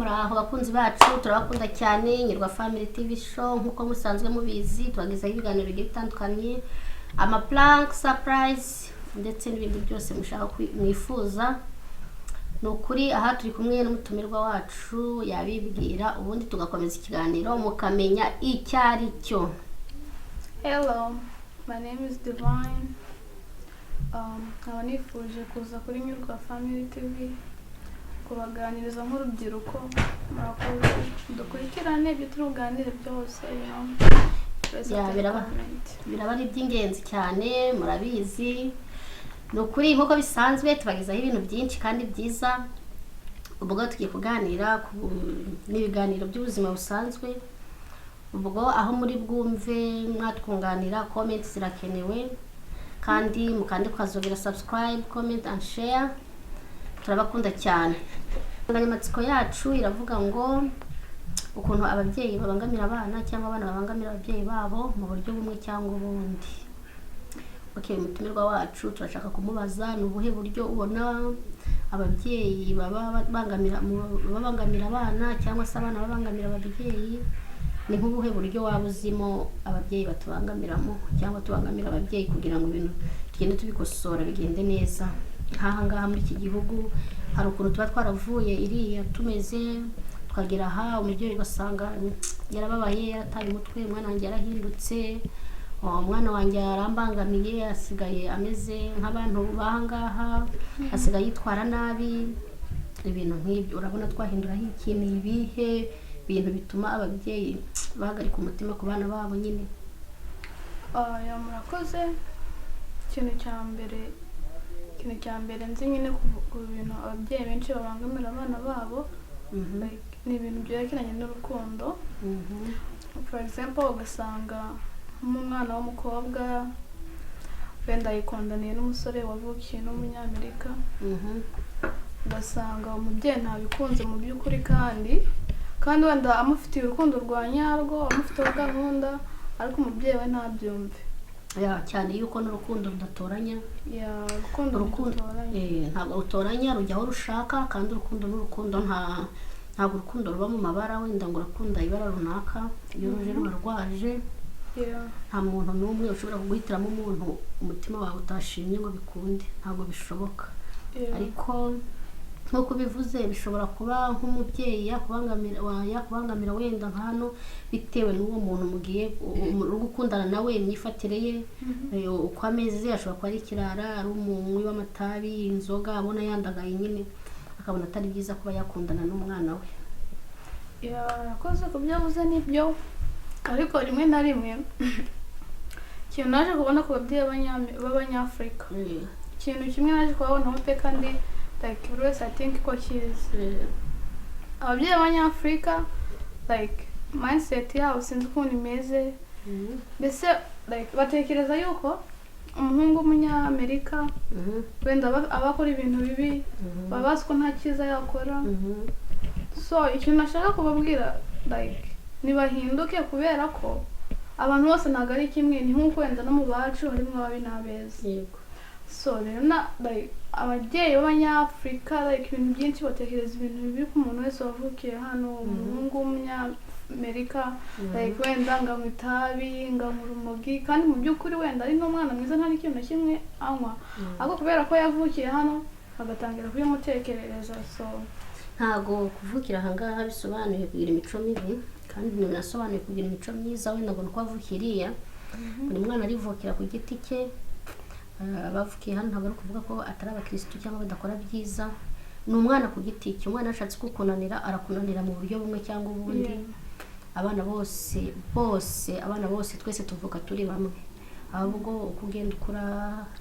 Muraho bakunzi bacu, turabakunda cyane. Nyirwa Family TV Show, nk'uko musanzwe mubizi, tubagezaho ibiganiro bigiye bitandukanye, ama prank, surprise ndetse n'ibindi byose mushaka mwifuza. Ni ukuri aha turi kumwe n'umutumirwa wacu, yabibwira ubundi tugakomeza ikiganiro mukamenya icyo ari cyo. Hello, my name is Divine. Nkaba nifuje kuza kuri Nyurwa Family TV kubaganiriza nk'urubyiruko. Murakoze, dukurikirane ibyo turi buganire byose. Twese Ya, turi comment. Biraba ari iby'ingenzi cyane, murabizi. Ni ukuri nk'uko bisanzwe tubagezaho ibintu byinshi kandi byiza. Ubwo tugiye kuganira ku n'ibiganiro by'ubuzima busanzwe. Ubwo aho muri bwumve mwatwunganira, comment zirakenewe, kandi mukande ukazogera, subscribe, comment and share. Turabakunda cyane. Insanganyamatsiko yacu iravuga ngo ukuntu ababyeyi babangamira abana cyangwa abana babangamira ababyeyi babo mu buryo bumwe cyangwa ubundi. Okay, umutumirwa wacu turashaka kumubaza: ni ubuhe buryo ubona ababyeyi baba babangamira abana cyangwa se abana babangamira ababyeyi? Ni nk'ubuhe buryo waba uzimo ababyeyi batubangamiramo cyangwa tubangamira ababyeyi, kugira ngo ibintu tugende tubikosora bigende neza? Nk'aha ngaha muri iki gihugu hari ukuntu tuba twaravuye iriya tumeze, tukagera aha, umubyeyi ugasanga yarababaye, yarataye umutwe: "Umwana wanjye yarahindutse, umwana wanjye arambangamiye, asigaye ameze nk'abantu b'aha ngaha, asigaye yitwara nabi," ibintu nk'ibyo. Urabona twahinduraho iki? Ni ibihe bintu bituma ababyeyi bahagarika umutima ku bana babo nyine? Ah, ya, murakoze. Ikintu cya mbere nzi nyine ku bintu ababyeyi benshi babangamira abana babo, like, ni ibintu byerekeranye n'urukundo. For example, ugasanga nk'umwana w'umukobwa wenda yikundaniye n'umusore wavukiye n'umunyamerika, ugasanga umubyeyi ntabikunze mu by'ukuri, kandi wenda amufitiye urukundo rwa nyarwo, amufiteho gahunda, ariko umubyeyi we ntabyumve. Ya, cyane yuko n'urukundo rudatoranya. Ya, urukundo urukundo rudatoranya. Ntabwo rutoranya, rujya aho rushaka. Kandi urukundo n'urukundo, ntabwo urukundo ruba mu mabara, wenda ngo urakunda ibara runaka. Iyo ruje ruba rwaje. Nta muntu n'umwe ushobora kuguhitiramo umuntu umutima wawe utashimye ngo bikunde, ntabwo bishoboka. Ariko nk'uko ubivuze, bishobora kuba nk'umubyeyi yakubangamira wenda nka hano, bitewe n'uwo muntu mugiye uri gukundana nawe, imyifatire ye, uko ameze. Ashobora kuba ari ikirara, ari umunywi w'amatabi, inzoga, abona yandagaye nyine, akabona atari byiza kuba yakundana n'umwana we. Yakoze ku byo avuze nibyo, ariko rimwe na rimwe ikintu naje kubona ku babyeyi b'abanyafurika, ikintu kimwe naje kubabonaho pe, kandi like buri wese I think ko kizi, ababyeyi b'abanyafurika, like mindset yabo sinzi ukuntu imeze. Mbese like batekereza yuko umuhungu w'umunyamerika wenda aba akora ibintu bibi, baba bazi ko nta cyiza yakora. So ikintu nashaka kubabwira, like nibahinduke, kubera ko abantu bose ntabwo ari kimwe. Ni nk'uko wenda no mu bacu harimo ababi n'abeza. So rero na like ababyeyi b'abanyafurika, like ibintu byinshi batekereza ibintu bibi ku muntu wese wavukiye hano, umuhungu w'umunyamerika, like wenda nganywa itabi, nganywa urumogi, kandi mu by'ukuri wenda ari n'umwana mwiza, nta n'ikintu na kimwe anywa, ariko kubera ko yavukiye hano bagatangira kubimutekerereza. So Ntabwo kuvukira ahangaha bisobanuye kugira imico mibi, kandi ntibinasobanuye kugira imico myiza wenda ngo ni uko wavukiye iriya. Buri mwana arivukira ku giti cye. Abavukiye hano ntabwo ari ukuvuga ko atari abakirisitu cyangwa badakora byiza. Ni umwana ku giti cye. Umwana ashatse kukunanira, arakunanira mu buryo bumwe cyangwa ubundi. Abana bose bose, abana bose twese tuvuka turi bamwe, ahubwo uko ugenda ukura,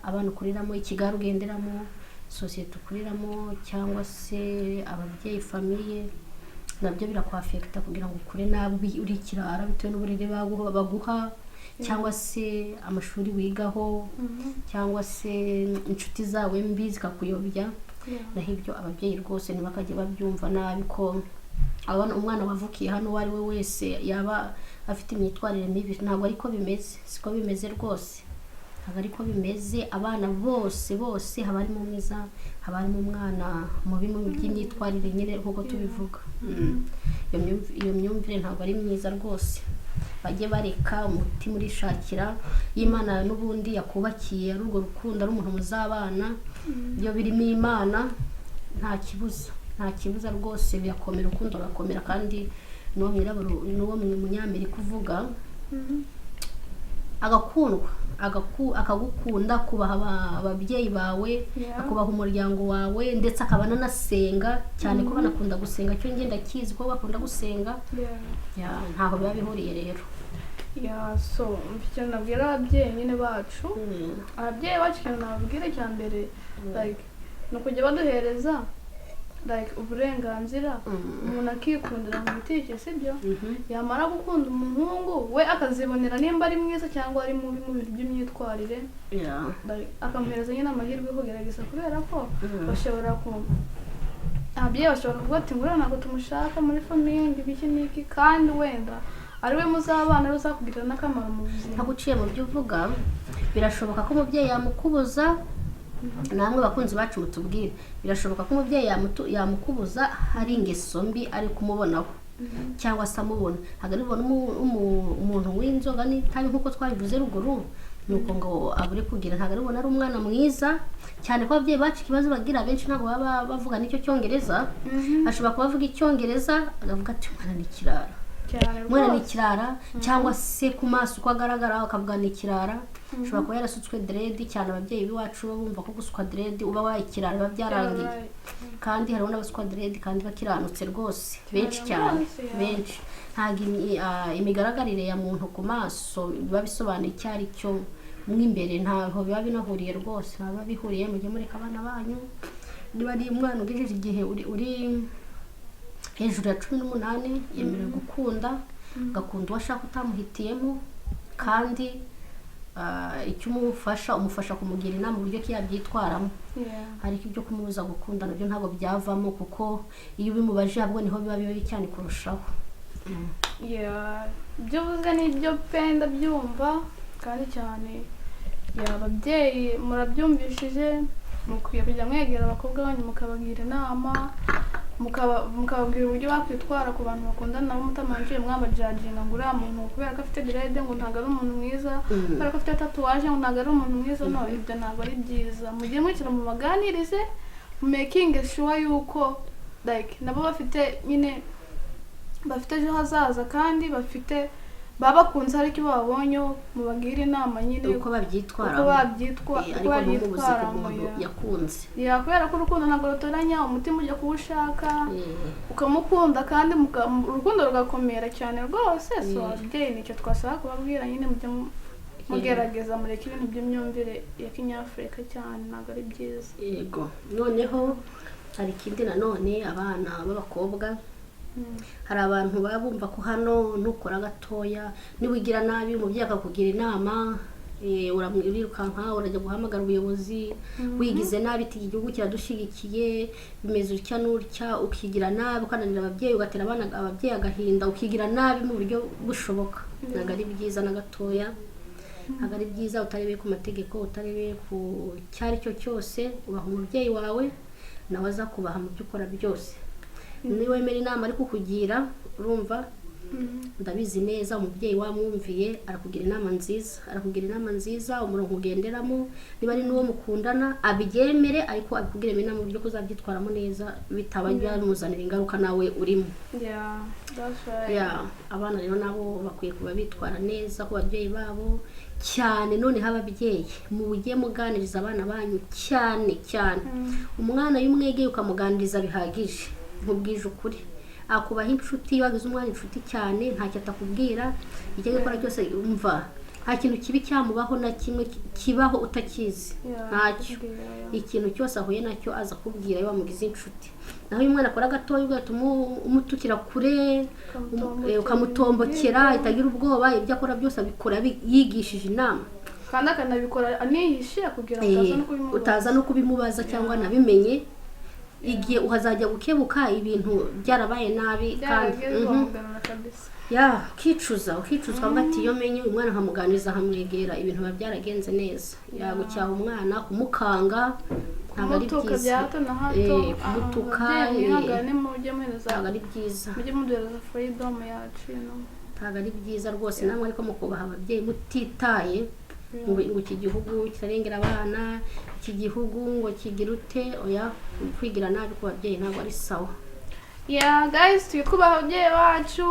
abana ukuriramo, ikigare ugenderamo, sosiyete ukuriramo, cyangwa se ababyeyi, famille, nabyo birakwaffecta kugira ngo ukure nabi uri ikirara, bitewe n'uburere baguha, cyangwa se amashuri wigaho, cyangwa se inshuti zawe mbi zikakuyobya. Naho ibyo ababyeyi rwose ntibakajye babyumva nabi ko abona umwana wavukiye hano uwo ari we wese yaba afite imyitwarire mibi. Ntabwo ariko bimeze, siko bimeze rwose. Ntabwo ariko bimeze. Abana bose bose, haba harimo umwiza, haba harimo umwana mubi mu by'imyitwarire nyine nk'uko tubivuga. Iyo myumvire ntabwo ari myiza rwose. Bajye bareka umutima urishakira. Iyo Imana n'ubundi yakubakiye ari urwo rukundo, ari umuntu muzabana, iyo birimo Imana nta kibuza, nta kibuza rwose, birakomera, urukundo rurakomera. Kandi n'uwo mwirabura, n'uwo Munyamerika uvuga, agakundwa, akagukunda, kubaha ababyeyi bawe, akubaha umuryango wawe, ndetse akaba ananasenga cyane, ko banakunda gusenga. Cyo ngenda kizi ko bakunda gusenga. Ya, ntaho biba bihuriye rero. Yeah, so ikintu nabwira ababyeyi nyine bacu, ababyeyi bacu, ikintu nababwira cya mbere, like, ni ukujya baduhereza, like, uburenganzira, umuntu akikundira mu giti cye, sibyo? Yamara gukunda umuhungu we, akazibonera nimba ari mwiza cyangwa ari mubi mu bintu by'imyitwarire, like, akamuhereza nyine amahirwe yo kugerageza, kubera ko bashobora ku ababyeyi bashobora kuvuga ati ngo uriya ntabwo tumushaka muri famille, ngo ibiki n'iki, kandi wenda ari we muzabana, ari we uzakugirira n'akamaro mu buzima. Ntaguciye mu byo uvuga, birashoboka ko umubyeyi yamukubuza. Namwe bakunzi bacu mutubwire, birashoboka ko umubyeyi yamukubuza hari ingeso mbi ari kumubonaho cyangwa se amubona, ntabwo ari bubone umuntu w'inzoga n'itabi nk'uko twabivuze ruguru, nuko ngo abure kugira, ntabwo ari bubone ari umwana mwiza cyane. Ko ababyeyi bacu ikibazo bagira, benshi ntabwo baba bavuga n'icyo Cyongereza. Ashobora kuba avuga Icyongereza, akavuga ati umwana ni ikirara. Cyane. Umwana ni Rwose. ikirara, cyangwa se ku maso uko agaragara bakavuga ni ikirara. Ashobora kuba yarasutswe dread cyane. Ababyeyi b'iwacu baba bumva ko gusukwa dread uba wabaye ikirara, biba byarangiye. Kandi hariho n'abasukwa dread kandi bakiranutse rwose, benshi cyane. Rwose, yeah. Benshi. Ntabwo imigaragarire ya muntu ku maso biba bisobanuye icyo ari cyo mo imbere. Ntaho biba binahuriye rwose, ntabwo biba bihuriye. Mujye mureka abana banyu, niba ari umwana ugejeje igihe uri hejuru ya 18, yemerewe gukunda, agakunda uwo ashaka utamuhitiyemo. Kandi icyo umufasha, umufasha kumugira inama uburyo ki yabyitwaramo. Ariko ibyo kumubuza gukunda nabyo ntabwo byavamo, kuko iyo ubimubajije ahubwo niho biba bibi cyane kurushaho. Yeah, ibyo uvuze ni ibyo pe, ndabyumva kandi cyane. Yeah, ababyeyi murabyumvishije, mukwiye kujya mwegera abakobwa banyu mukabagira inama, mukababwira uburyo bakwitwara ku bantu bakundana nabo, mutabanje mwabajudginga ngo uriya muntu kubera ko afite dread ngo ntabwo ari umuntu mwiza, kubera ko afite tatouage ngo ntabwo ari umuntu mwiza. No, ibyo ntabwo ari byiza. Mujye mwicara mubaganirize, making sure yuko, like, nabo bafite nyine, bafite ejo hazaza, kandi bafite baba bakunze, hari icyo babonyeho, mubagire inama nyine uko babyitwaramo. Uko babyitwa Eh, uko ariko ntumubuze ku babyitwaramo. muntu yakunze. Yeah, kubera ko urukundo ntabwo rutoranya, umutima ujya kuwushaka, ukamukunda, kandi urukundo rugakomera cyane rwose. So ababyeyi nicyo twasaba kubabwira nyine, mujye mugerageza mureke ibintu by'imyumvire ya kinyafurika cyane, ntabwo ari byiza. Yego. Noneho hari ikindi nanone, abana b'abakobwa, hari abantu baba bumva ko hano nukora gatoya, niwigira nabi umubyeyi akakugira inama, urirukanka urajya guhamagara ubuyobozi, wigize nabi, iti iki gihugu kiradushyigikiye, bimeze utya n'utya, ukigira nabi, ukananira ababyeyi, ugatera abana ababyeyi agahinda, ukigira nabi mu buryo bushoboka. Ntabwo ari byiza na gatoya, ntabwo ari byiza. Utarebeye ku mategeko, utarebeye ku icyo ari cyo cyose, ubaha umubyeyi wawe, nawe azakubaha mu byo ukora byose. Niba wemera inama ari kukugira, urumva, ndabizi neza, umubyeyi wamwumviye arakugira inama nziza, arakugira inama nziza, umurongo ugenderamo. Niba ari n'uwo mukundana, abyemere, ariko abikugiremo inama uburyo ko uzabyitwaramo neza, bitaba byamuzanira ingaruka nawe urimo. Yeah, that's right. Yeah, abana rero nabo bakwiye kuba bitwara neza ku babyeyi babo cyane. Noneho ababyeyi, mujye muganiriza abana banyu cyane cyane. Umwana iyo umwegeye ukamuganiriza bihagije, nkubwije ukuri, akubaha inshuti. Iyo wagize umwana inshuti cyane, ntacyo atakubwira, icyo agakora cyose, umva, nta kintu kibi cyamubaho na kimwe kibaho utakizi. Ntacyo. Ikintu cyose ahuye nacyo aza akubwira iyo wamugize inshuti. Naho iyo umwana akora gatoya, ugahita umutukira kure, ukamutombokera, ahita agira ubwoba. Ibyo akora byose abikora yigishije inama. Kandi akanabikora anihishe kugira ngo utaza no kubimubaza. Utaza no kubimubaza cyangwa anabimenye. Igihe ukazajya gukebuka, ibintu byarabaye nabi kandi Byarageze wamugarura kabisa. Ya, ukicuza, ukicuza, ukavuga ati: "Iyo menye uyu mwana nkamuganiriza, nkamwegera, ibintu biba byaragenze neza." Yagucyaha umwana, kumukanga ntabwo ari Kumutuka byiza. bya hato na hato. Kumutuka, Ababyeyi mwihangane, mujye muhereza ntabwo ari byiza. Mujye muduhereza freedom yacu. Ntabwo ari byiza rwose. Namwe ariko mukubaha ababyeyi, mutitaye ngo iki gihugu kirarengera abana, iki gihugu ngo kigira ute. Oya, kwigira nabi ku babyeyi ntabwo ari sawa. Yeah guys, tujye twubaha ababyeyi bacu.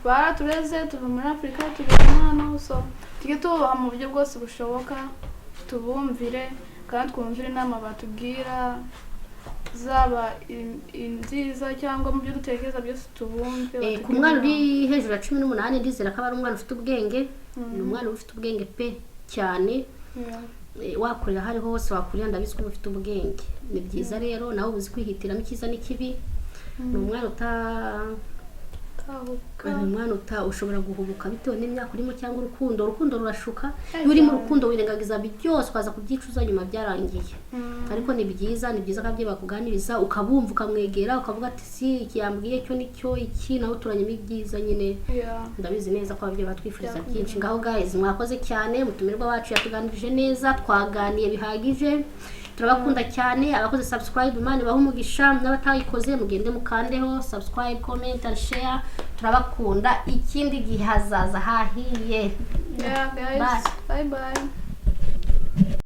Baratureze tuva muri Afurika tugera hano, so tujye tububaha mu buryo bwose bushoboka, tubumvire kandi twumvire inama batubwira, zaba inziza cyangwa mu byo dutekereza byose, tubumve. Ku Batugire mwana inama. uri hejuru ya 18, ndizera ko aba ari umwana ufite ubwenge. Ni umwana uba ufite ubwenge pe, cyane. Wakurira aho ariho hose wakurira, ndabizi ko uba ufite ubwenge. Ni byiza rero, nawe uba uzi kwihitiramo icyiza n'ikibi. Ni umwana uta Tahuka. Ni umwana uta ushobora guhubuka bitewe n'imyaka urimo cyangwa urukundo. Urukundo rurashuka. Iyo uri mu rukundo wirengagiza byose, ukaza kubyicuza nyuma byarangiye. Ariko ni byiza, ni byiza ko ababyeyi bakuganiriza, ukabumva, ukamwegera, ukavuga ati: "Si iki yambwiye cyo nicyo iki?" Nawe uturanyemo ibyiza nyine. Ndabizi neza ko ababyeyi batwifuriza byinshi. Ngaho guys, mwakoze cyane. Mutumirwa wacu yatuganirije neza, twaganiye bihagije. Turabakunda cyane. Abakoze subscribe, Imana ibahe umugisha. N'abatayikoze, mugende mukandeho subscribe, comment and share. Turabakunda. Ikindi gihe hazaza hahiye. Yeah, guys. Bye. Bye bye.